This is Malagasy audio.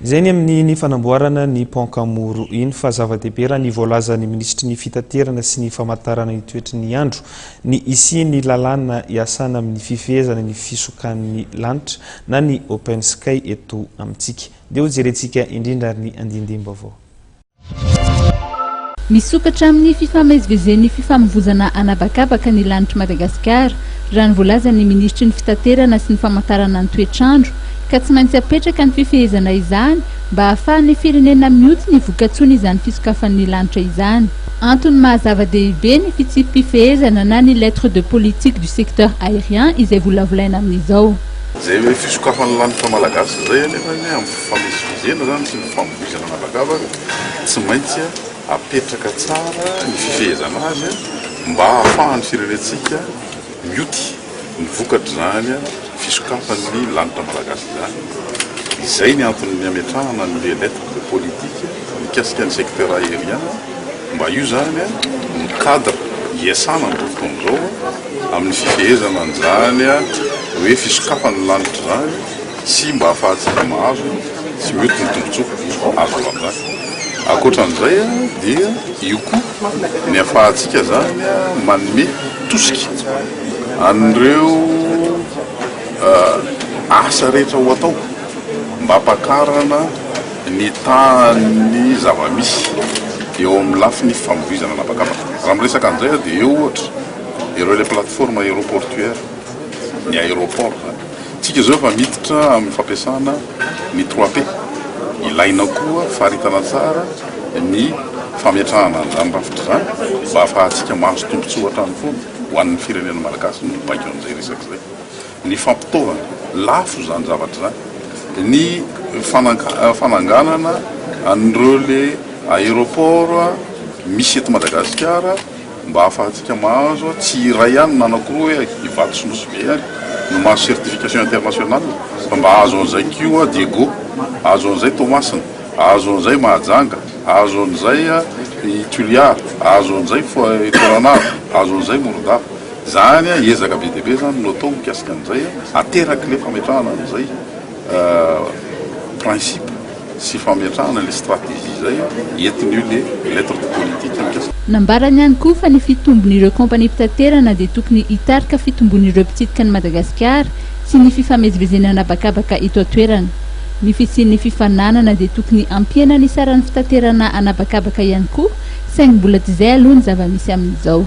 Izay ny amin'ny fanamboarana ny pont Kamoro iny fa zava-dehibe raha ny voalazan'ny minisitry ny fitaterana sy ny famantarana ny toetry ny andro ny hisian'ny lalàna hiasana amin'ny fifehezana ny fisokan'ny lanitra na ny open sky eto amintsika. Dia hojerentsika indrindra ary ny andindim-baovao. Misokatra amin'ny fifamezivezen'ny fifamoivozana an'habakabaka ny lanitr'i Madagasikara, raha ny voalazan'ny minisitry ny Fitaterana sy ny famantarana ny toetr'andro, ka tsy maintsy apetraka ny fifehezana izany mba hahafahan'ny firenena mioty ny vokatsoan'izany fisokafan'ny lanitra izany. Antony maha zava-dehibe ny fitsipi-pifehezana na ny lettre de politique du secteur aérien izay volavolaina amin'izao. Izay hoe fisokafan'ny lanitra malagasy izay anefa amin'ny fifamezivezena izany sy ny fifamoivoizana an'habakabaka, tsy maintsy apetraka tsara ny fifehezana azy mba hahafahan'ny firenentsika mioty ny vokatr'izany fisokafan'ny lanitra malagasy izany. Izay ny antony ametrahana an'ilay lettre de politique mikasika ny secteur aérien mba io izany no cadre iasana amin'izao fotoana izao amin'ny fifehezana an'izany hoe fisokafan'ny lanitra izany sy mba ahafahantsika mahazo sy mioty ny tombontsoa azo avy amin'izany. Ankoatra an'izay dia io koa ny ahafahantsika izany manome tosika an'ireo asa rehetra ho atao mba hampakarana ny tahan'ny zava-misy eo amin'ny lafiny fifamoivoizana an'habakabaka. Raha miresaka an'izay aho dia eo ohatra ireo ilay plateforme aéroportuaire, ny aéroport izany. Tsika izao efa miditra amin'ny fampiasana ny trois P. Ilaina koa faritana tsara ny fametrahana an'izany rafitra izany mba hahafahantsika mahazo tombontsoa hatrany foana ho an'ny firenena malagasy no mibaiko an'izay resaka izay. Ny fampitaovana, lafo izany zavatra izany. Ny fananganana an'ireo le aéroport misy eto Madagasikara mba ahafahantsika mahazo, tsy iray ihany na anankiroa hoe Ivato sy Nosy Be ihany no mahazo certification internationale fa mba ahazo an'izay koa Diego, ahazo an'izay Toamasina, ahazo an'izay Mahajanga, ahazo an'izay i Toliara, ahazo an'izay Toranara, ahazo an'izay Morondava. Izany ezaka be dia be izany no atao mikasika an'izay, aterak'ilay fametrahana an'izay principe sy fametrahana ilay stratégie izay entin'io le lettre de politique mikasika. Nambarany ihany koa fa ny fitombon'ireo kaompaniam-pitaterana dia tokony hitarika fitombon'ireo mpitsidika an'i Madagasikara sy ny fifamezivezena an'habakabaka eto an-toerana. Ny fisian'ny fifaninanana dia tokony hampihena ny saran'ny fitaterana an'habakabaka ihany koa, saingy mbola tsy izay aloha ny zava-misy amin'izao.